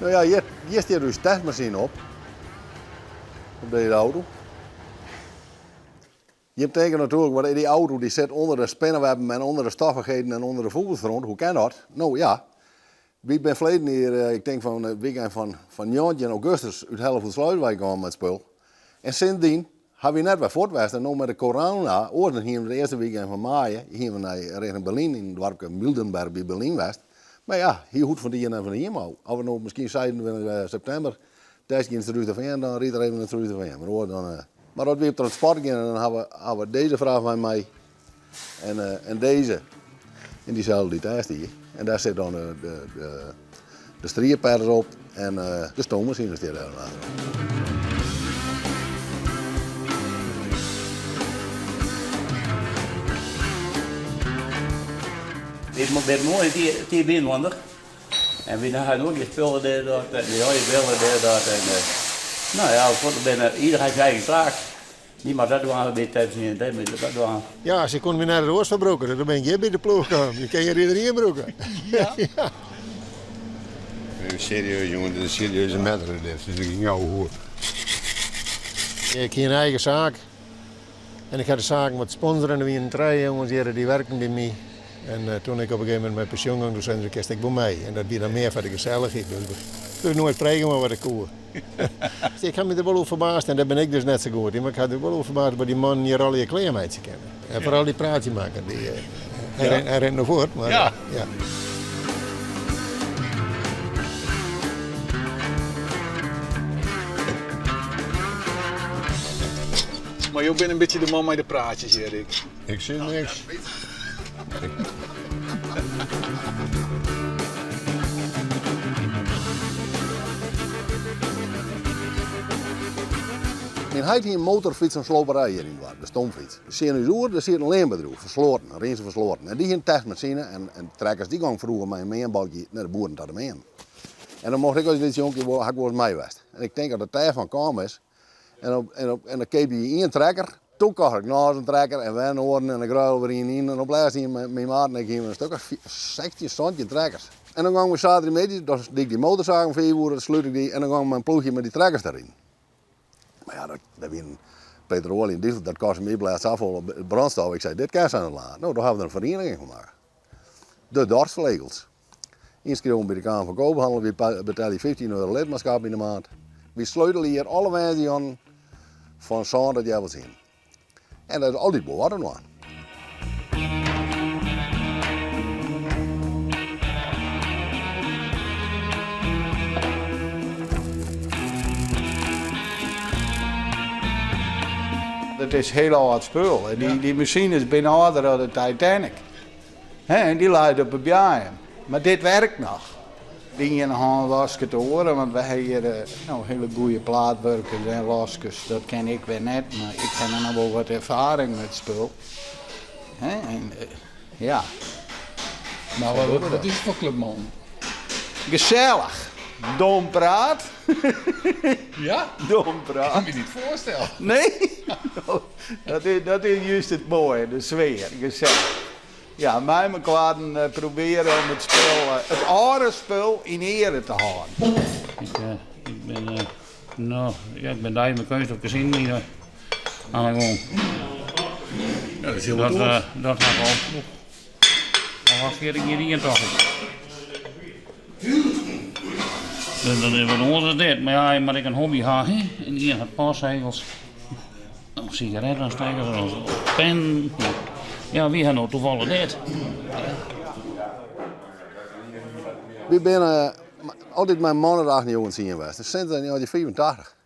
No ja, hjir, hjir stiet ús testmasine op. Op deze auto. Jim tinke natuerlik, wat is dy auto dy sit ûnder de spinnewebben en ûnder de stoffichheden en ûnder de fûgelstront, hoe kin dat? No ja, wy bin ferleden jier, ik tink fan it wykein fan fan 19 augustus út Hellevoetsluis wei kaam mei it spul. En sindsdien ha wy net wer fuort west en no mei de corona, oars dan hiene we it earste wykein fan maaie hiene we nei richting Berlyn yn it doarpke Mildenberg by Berlyn west. Mar ja, hy hoecht fan it ien en fan de hiem ôf. As we no miskien 26 septimber test yn it Surhústerfean, dan rydt er even yn it Surhústerfean. Mar oars dan. Mar as wy op transport geane, dan hawwe we hawwe dizze frachtwein mei en en dizze. En dyselde dy't dêr stie. En dêr sit dan de de de de strieperts op en de stoommasine stiet dêr dan achterop. Dit is moai tiid byinoar. En wy ha noait gjin spullen dêr dat en dy allegear wille dêr dat en no ja, fuort binne ieder hat syn eigen taak. Dy moat dat dwaan, dy moat dat dwaan, dat dwaan. Ja, se koene my nergens oars foar brûke, dus doe bin ik hjir by de ploech kaam. Je kinne hjir iderien brûke. Ja. Even serieus jongen, dit is in serieuze matter dit. Dus ik ging jou hoor. Ik hie in eigen saak en ik ha de saken wat sponsoren. Der wienen trije jonges hjir dy werken by my. En toen ik op in gegeven momint mei pensjoen gong, doe seinen se, kinst ek wol mei. En dat wie dan mear foar de gesellichheid. Dus, dus noait frege mar wat ik koe. Ik ha my der wol oer ferbaasd en dêr bin ik dus net sa goed yn, mar ik ha der wol oer ferbaasd wat dy mannen hjir allegear klearmeitsje kinne. En foaral dy praatsjemakker, dy, hy, rint, hy rint no fuort, mar ja. ja. Mar jo binne in bytsje de man mei de praatsjes, hear ik. Ik sis niks. Myn heit hie in motorfyts en sloperij hjir yn it doarp, de Stoomfiets. Tsjin ús oer der siet in leanbedriuw, Versloten, Rinse Versloten. En dy hie in testmasine en, en trekkers, dy gong froeger mei in meanbalkje nei de boeren ta de meanen. En dan mocht ik as lyts jonkje wol, ha ik wolris mei west. En ik tink dat it dêrfan kaam is. En, op, en, op, en dan keapje je ien trekker. Toen kocht ik noch in trekker en wer in oaren en dan ruilen we ien yn. En op lêst hiene myn maat en ik hiene in stuk as 16, 17 trekkers. En dan gongen we saterdeitemiddei, dan die ik die motorsaak om 5 oere, dan slút ik die en dan gongen we mei in ploechje mei die trekkers deryn. Mar ja, dat, dat wienen petroleum en diesel, dat kostte my blêst safolle brandstof. Ik sei, dit kin sa net langer. No, doe hawwe we der in ferieniging fan makke. De Dorpsvlegels. Ynskriuwen by de Kamer van Koophandel, wy betelje 15 euro lidmaatschap yn de maand. Wy sleutele hjir alle woansdeiejûnen fan sân tot healwei tsienen. En dat is altyd wol wat oan. Dat is hiel âld spul. Dy masines binne âlder as de Titanic. Hè, en dy leit op 'e boaiem. Mar dit werkt noch. De iene hân wasket de oare, want we ha hjir no hiele goede plaatwurkers en laskers. Dat ken ik wer net, mar ik ha noch wol wat erfaring mei it spul. Hè, en ja. Mar wat, wat is it foar klup man? Gesellich. Dom praat. Ja? Dom praat. Kan my niet voorstellen. Nee? Dat is, dat is juist it moaie, de sfear. Gesellich. Ja, mei mekoar probearje om it spul, it âlde spul yn eare te hâlden. Ik, ik bin, no, ja, ik bin dei mei keunst op kezinen oan de gong. Ja, dat is hiel wat Dat, oars. dat ha ik al, al wat 40 jier dien toch. Dus dat is wat oars as dit. Mar ja, je moatte ek in hobby ha, hè. En ien hat postsegels, of sigarettenstekkers, of pennen. Ja, wy ha no toevallig dit. Wy binne altyd mei man of 8, 9, 10 west. Sinds 1985.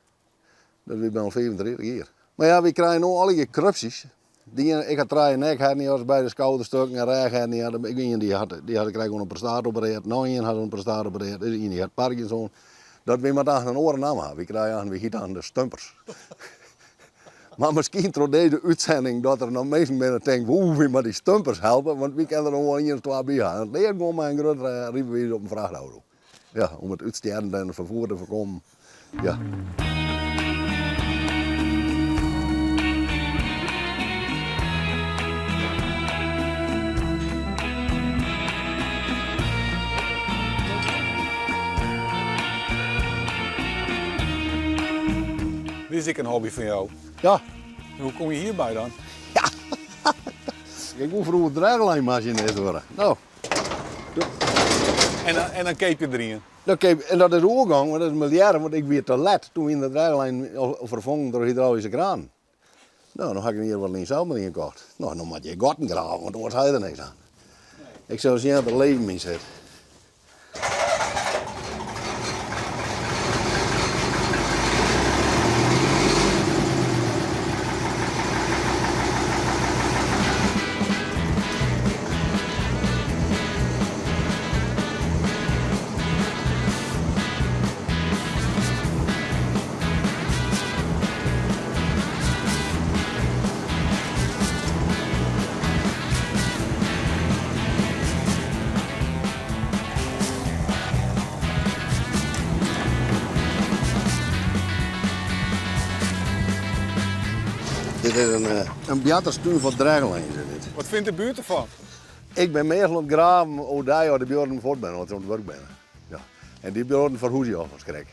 Dus wy binne al 35 jier. Mar ja, wy krije no allegear krupsjes. Dy iene, ik ha trije nekhernia's, beide skouderstukken en rêchhernia. Ien dy hat, dy hat krekt oan in prostaat operearre, noch ien hat oan in prostaat operearre, dus ien dy hat Parkinson. Dat wy moatte aanst in oare namme ha. Wy krije aanst, wy hiete aanst de Stumpers. Mar miskien troch dizze útsending dat der noch minsken binne dy't tinke, oeh, wy moatte dy Stumpers helpe, want wy kinne der noch wol ien of twa by ha. En it leafst gewoan mei in grut rydbewiis op in frachtauto. Ja, om it útstjerren en it ferfier te foarkommen. Ja. Dit is ek in hobby fan jo. Ja. En hoe kom je hierby dan? Ja. Ik woe froeger draglynmasinist wurde. No. En dan, en dan keapje der ien? Dan keap, en dat is oergong, want dat is miljoenen, want ik wie te let. Toen wiene de draglinen al ferfongen troch hydraulyske kranen. No, no ha ik in jier wat lyn sels mar ien kocht. No, no moat je gatten grave, want oars ha je der niks aan. Ik sil sjen oft der leven yn sit. Dit is in, eh, in boarterstún foar draglinen. Dit. Wat fynt de buert derfan? Ik bin meastal oan it graven oerdei as de buorren fuort binne, as se oan it wurk binne. Ja. En dy buorren ferhúzje al fan skrik.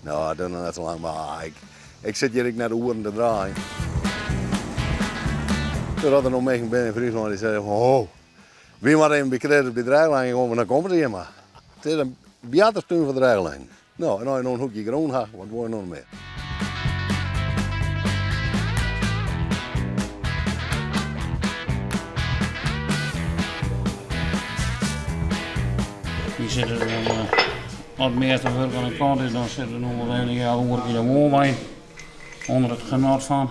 No, dat noch net sa lang, mar ik, ik sit hjir ek net oeren te draaien. Doordat der noch minsken binne yn Fryslân dy sizze fan, oh, wy moatte even by Chris by Draglijn komme, dan komme se hjir mar. It is in boarterstún foar draglinen. No, en as je no in hoekje grûn ha, wat wolle je noch mear? Dy sitte dan, as it measte wurk oan de kant is, dan sitte we noch wol even in healoerke de woanwein ûnder it genot fan.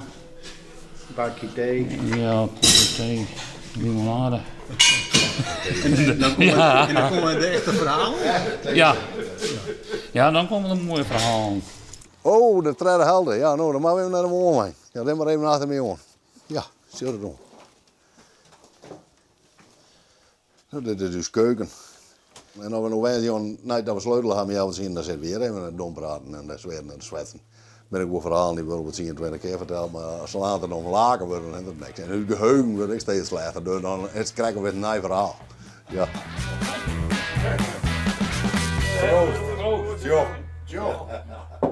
Bakje tee. Ja, kopke tee, limonade. En dan komme, ja. en dan komme de echte ferhalen? Ja. Ja, dan komme de moaie ferhalen. Oh, de tredde helte. Ja, no, dan moatte we even nei de woanwein. Ja, rin mar even achter my oan. Ja, sjoch it oan. No, dit is ús keuken. En as we no woansdei neidat we sleutele ha om healwei tsienen, dan sitte we hjir even te dompraten en te swearen en te swetsen. Binne ek wol ferhalen dy't wurde wol tsien, 20 kear ferteld, mar salang't der om lake wurdt, dan is dat niks. En ús geheugen wurdt ek steeds slechter, dus dan is it krekt wer in nij ferhaal. Ja. Proost. Proost. Tjoch. Tjoch.